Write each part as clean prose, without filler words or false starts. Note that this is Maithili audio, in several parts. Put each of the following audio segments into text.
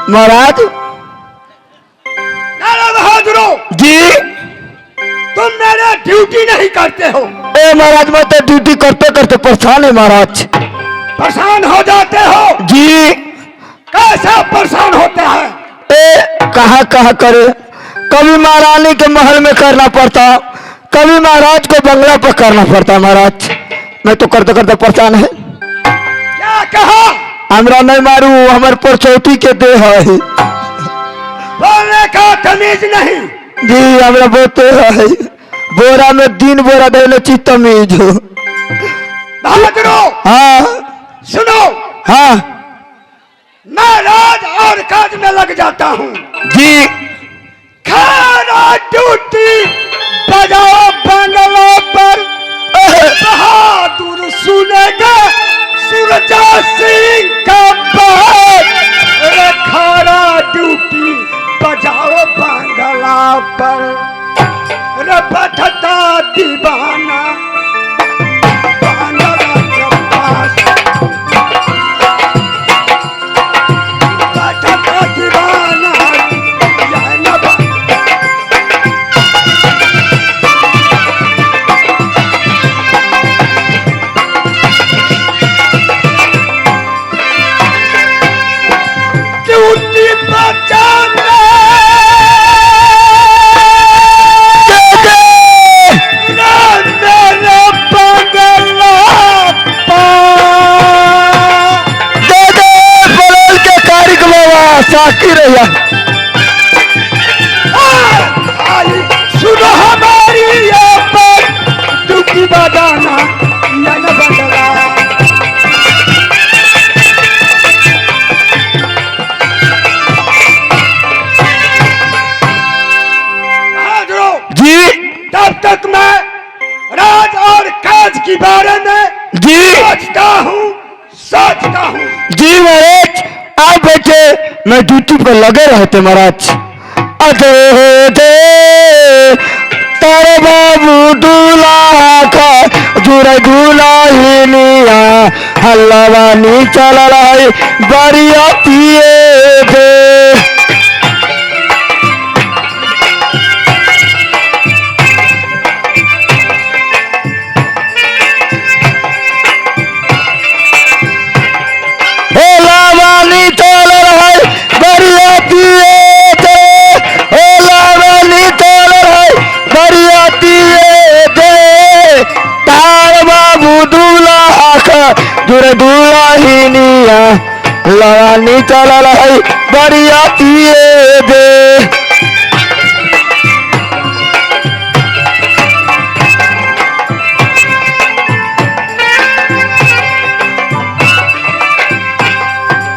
महाराज। नारा बहादुरों जी। तुम मेरे ड्यूटी नहीं करते हो। ए महाराज, मैं तो ड्यूटी करते करते परेशान है महाराज। परेशान हो जाते हो? जी। कैसे परेशान होते हैं? ए कहाँ कहाँ करे, कभी महारानी के महल में करना पड़ता, कभी महाराज को बंगला पर करना पड़ता। महाराज मैं तो करते करते परेशान है। क्या कहा? हमरा नहीं मारू, हमारे परचौती के दे है। बोलने का तमीज नहीं। जी हमरा बोलते है, बोरा में 3 बोरा देले छी तमीज। बहादुरों। हाँ। सुनो। हाँ। मैं राज और काज में लग जाता हूँ। जी। खाना ड्यूटी बजाओ बंगला पर, बहादुर सुनेगा सुरजा सिंह का बात। अरे खाना ड्यूटी बजाओ बंगला पर, रे बैठता दीवाना बंगला के पास, बैठता दीवाना यह न ड्यूटी बजाने मेरे बंगला पर। दे दे बड़ोल के कारिक बाबा साकी रहिया। आई सुनो हमारी ये बात, ड्यूटी बजाना या न बंगला। बहादुरों जी। तब तक मैं राज और काज के बारे में जी सोचता हूँ, सोचता हूँ। जी महाराज, आप बैठे, मैं ड्यूटी पर लगे रहते महाराज। अरे दे तारे बाबू दूल्हा का जुड़ दुल्हनिया, हल्लावानी चल रही बरिया पिए दे। लावानी चल रही बरिया पिए दे, ओ लावानी चल रही बरिया पिए दे। तार बाबू दूल्हा का जुड़ दुल्हनिया, लावानी चल रही बरिया पिए दे।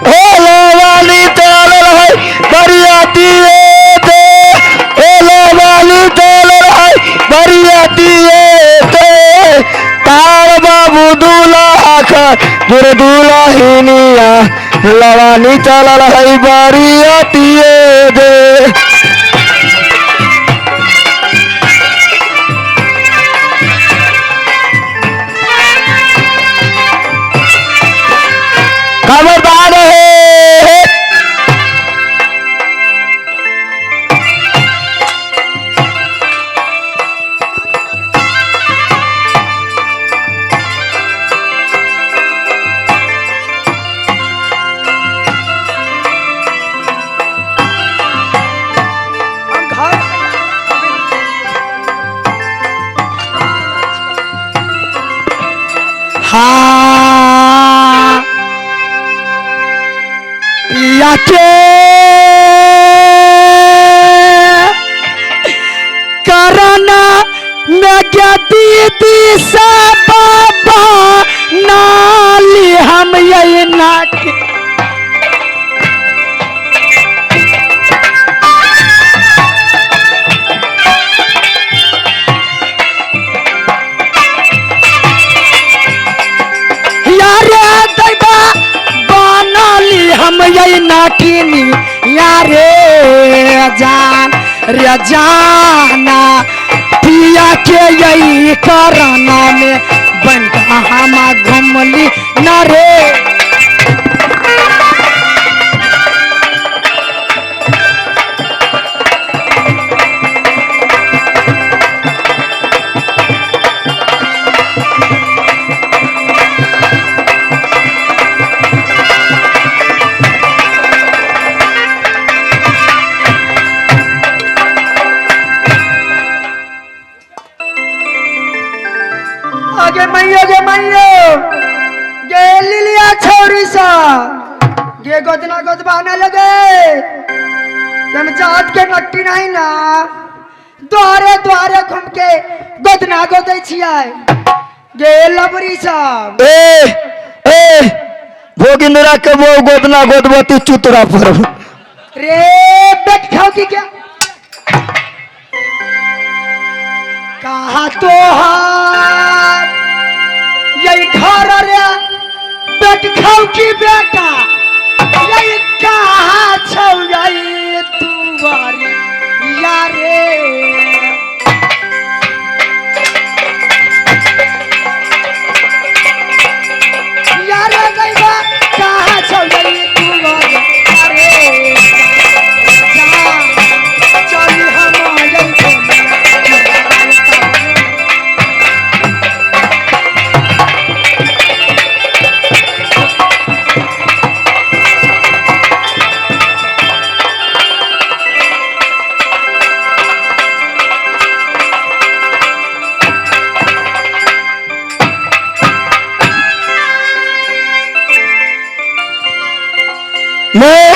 ओ लावानी चल रही बरिया दिए दे, ओ लावानी चल रही बरिया दिए दे। तार बाबू दूल्हा का जुड़ दुल्हनिया, लवानी चल रही बरिया दिए दे। खबरदार है। हाँ पिया के करना में गया दीदी से बाबा नाली हम यही ना के। यारे दैबा बनली हम यही नाकिनी, यारे जान रे जाना पिया के यही करना में बनका हम घुमली न रे। गोदना गोदबाने लगे। हम जात के नट्टी नहीं ना, द्वारे द्वारे घूम के गोदना गोदै छियै गे लबरी सब। ए ए भोगिंद्रा के वो गोदना गोदबती चुतरा पर रे बेट खाओ की क्या कहा तो यही घर रे बेट खाओ की बेटा यही कहा छौ यही तुअर यारे। यारे गईबा कहा छौ यही तुअर यारे। जा चल हम यही। मैं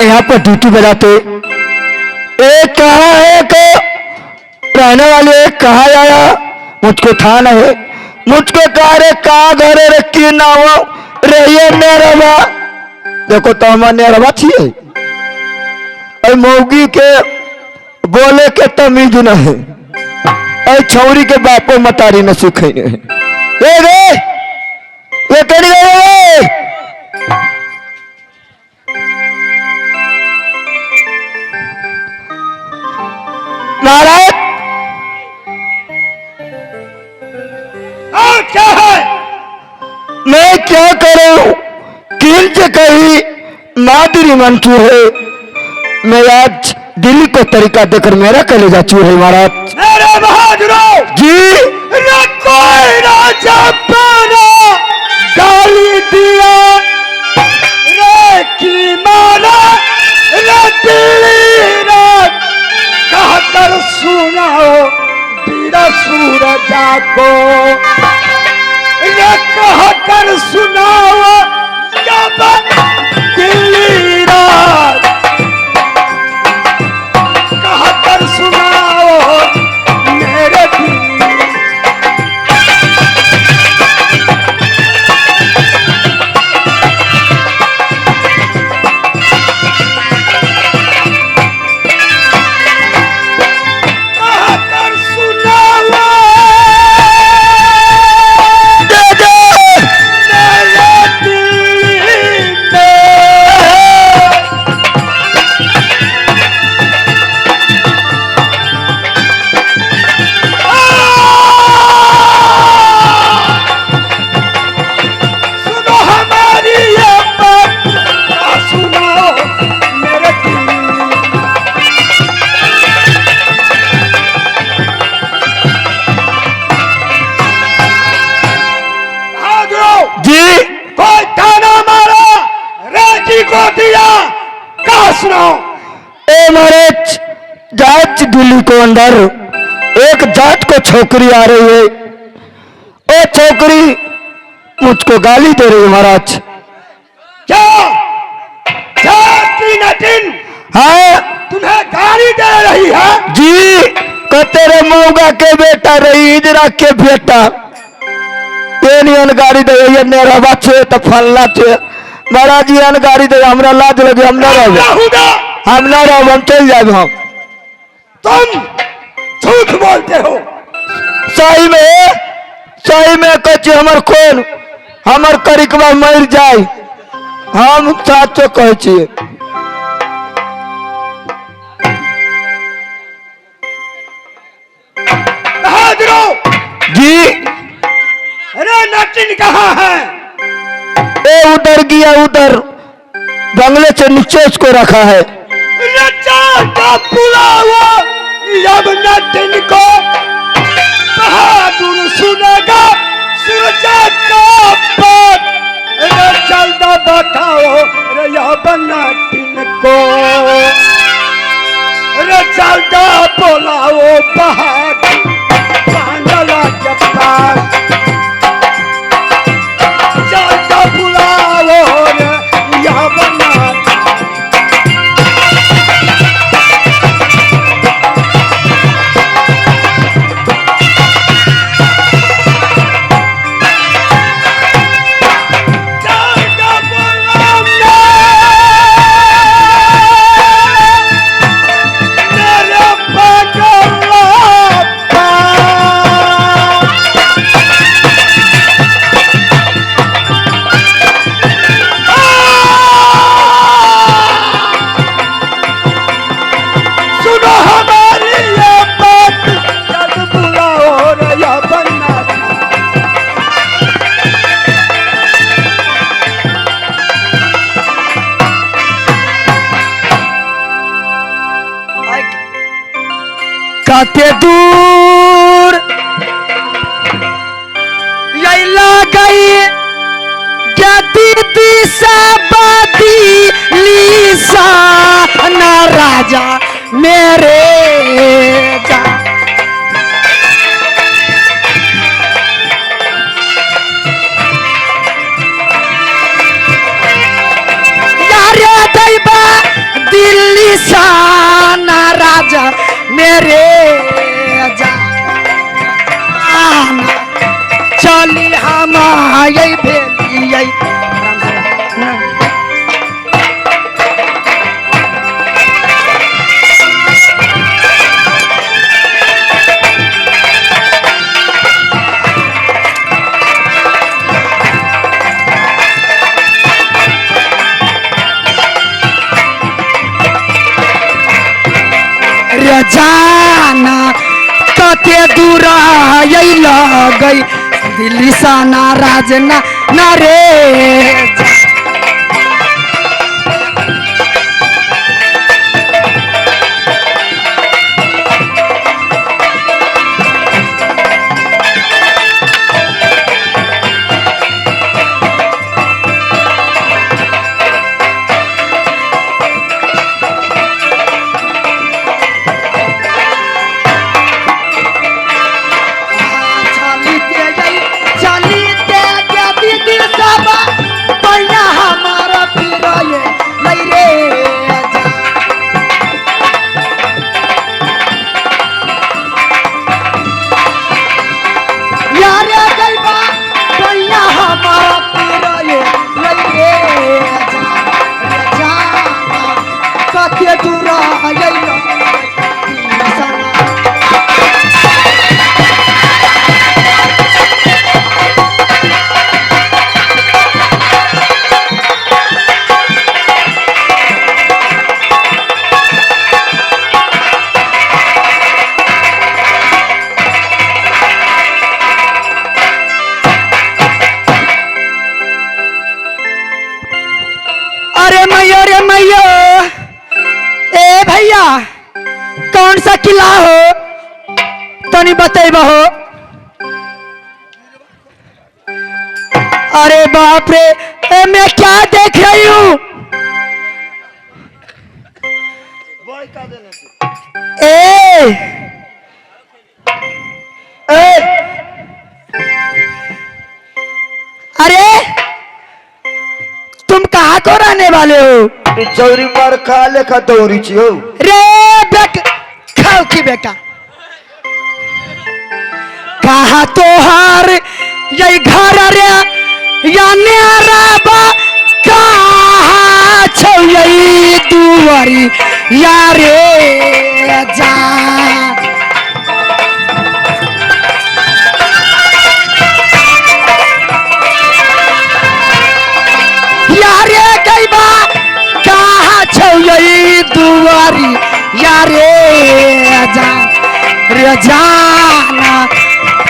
यहाँ पर ड्यूटी बजाते एक कहा है कि रहने वाले एक कहा आया मुझको था नहीं, मुझको कहा रे कहा घरे रे की ना हो रहिए नेरवा। देखो तो हमारे नेरवा छिए अरे मौगी के बोले के तमीज नहीं, अरे छौरी के बापो मतारी न सीखे नहीं। ए रे ये करी रे महाराज। और क्या है? मैं क्या करूं, किंच कही मादरी मन की है। मैं आज दिल्ली को तरीका देकर मेरा कलेजा चूर है महाराज। मेरे बहादुरों जी न कोई राजा पाना गाली दिया रे की माना रे दिल्ली रात कहकर सुनाओ बीरा सूरजा को रे कहकर सुनाओ जब दिल्ली रात कहकर सुनाओ मेरे दिल। कहकर सुनाओ दे दे। मेरे दिल में। सुनो हमारी ये बात सुनाओ मेरे दिल। बहादुरों जी कोई ताना मारा राजी को दिया कहा सुनाओ। ए महाराज जात दिल्ली को अंदर एक जात को छोकरी आ रही है, ओ छोकरी मुझको गाली दे रही है महाराज। क्या जाति नटिन हाँ तुम्हें गाली दे रही है? जी कहते रे मऊगा के बेटा रही हिजरा के बेटा तेन गाड़ी दे ये नेरवा छे तो फल्ला छे। महाराज ये गाड़ी दे हमरा लाज लगे, हम ना रहब, राहुदा हम ना रहब, हम चल जाब। हम तुम झूठ बोलते हो। सही में कहै हमर खून हमर करिकवा मर जाए, हम साचो कहै छियै। बहादुरों जी अरे नटिन कहाँ है? ए उधर गया, उधर बंगले से नीचे उसको रखा है। बुलाओ जब नटिन को बहादुर सुनेगा सूरजा का बात। अरे जल्दा बताओ रे अब नटिन को, अरे जल्दा बुलाओ बहादुर बांगला के पास। जल्दा बुलाओ रे अब नटिन। कते दूर यही लगई गति सबदी लीसा ना राजा मेरे जा। यारे दैबा दिल्ली साना राजा मेरे जा। चली हम आई भेलियै। रजाना कते दूर आई लगई दिल्ली साना राजना ना रे जा। चलिते गई चलिते गई दीदी सब पैया हमारा फिराए लई रे जा। यारे गईबा पैया हमारा फिराए लई रे जा। रे जाना कते दूर आई सना। अरे मैयो रे मैयो, ए भैया कौन सा किला हो तनी बतेबा हो। अरे बाप रे, ए मैं क्या देख रही हूँ? ए ए अरे तुम कहाँ को रहने वाले हो? ई चौरी मार खा लेखा दौरी छी हो। रे बेट खाओ की बेटा, कहा तोहार यही घर रे या न्यारा कहा छौ यही दुआरी या रे जा। यारे गईबा कहा छौ यही दुआरी या रे जा। रे जाना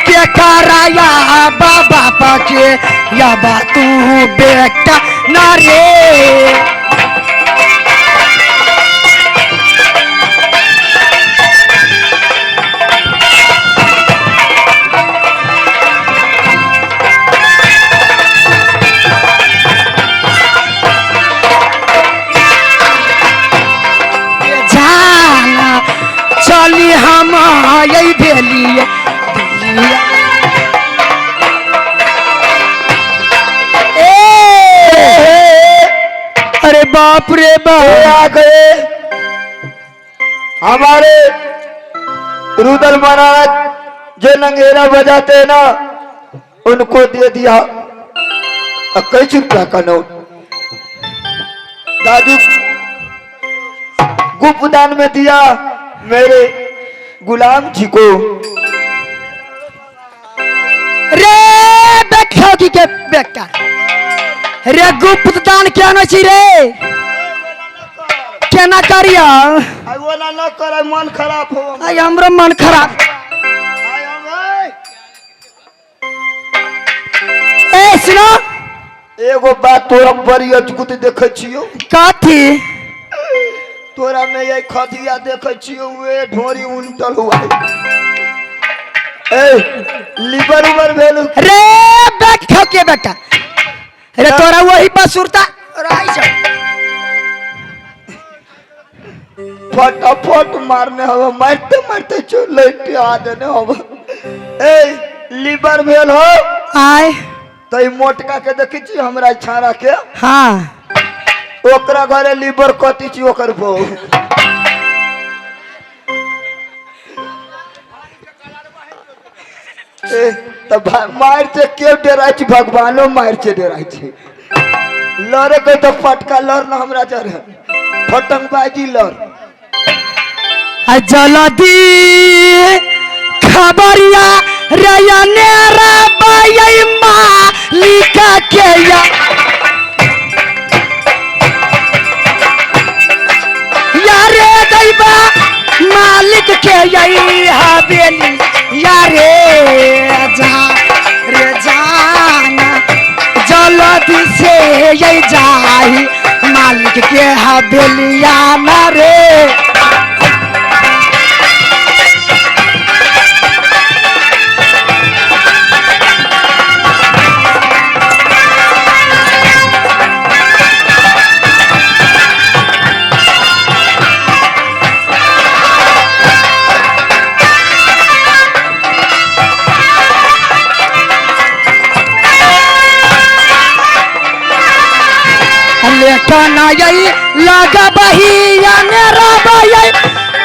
के कराया बाबा पाके या बा तू बेटा ना रे। जाना चली हम आई भेलिए दिलिया। ए अरे बाप रे ए बाप, आ गए हमारे रुदल महाराज जो नंगेरा बजाते हैं ना, उनको दे दिया 21 रुपया का नोट। दादू गुप्त दान में दिया मेरे गुलाम जी को। रे बैठो की के बेटा, रे गुप्त दान क्या न छी रे, केना करिया? आई ओना न करे मन खराब हो। आई हमरो मन खराब। आई हम ए सुनो, एगो बात तोरा बड़ी अद्भुत देखे छियो। कथी? तोरा में ये खदिया देखे छियो वे ढोरी उनटल हुआ। ए लीवर उबर भेल रे बैठ के बेटा रे तोरा वही बसुरता रही छौ। फटाफट मारने हवा मारते मारते चल आ देने हवा। ए लीवर भेल हो आय तो ई मोटका के देखी छी हमरा छाड़ा के। हाँ ओकरा घरे लीवर कथी छी ओकर बहू। ए त मार से के डराइ छी भगवानो मार से डराइ छी। लड़े के तो फटका लड़ न हमरा जरे फटंगबाजी लड़। आ जल्दी खबरिया रयने रबाई मालिका के या यारे दैबा मालिक के यही हवेली यारे जा रे जाना जल्दी से यही जाही मालिक के हवेलिया ना रे। लेटन आई लगबही रबई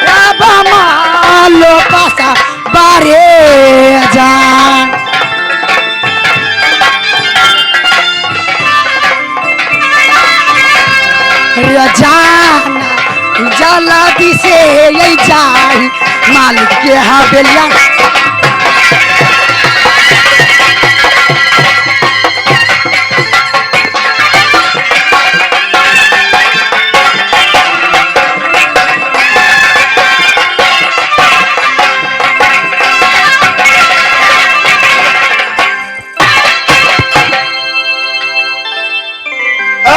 रब मालो पासा बारे जान। रे जाना जल्दी से यही जाई मालिक के हवेलिया।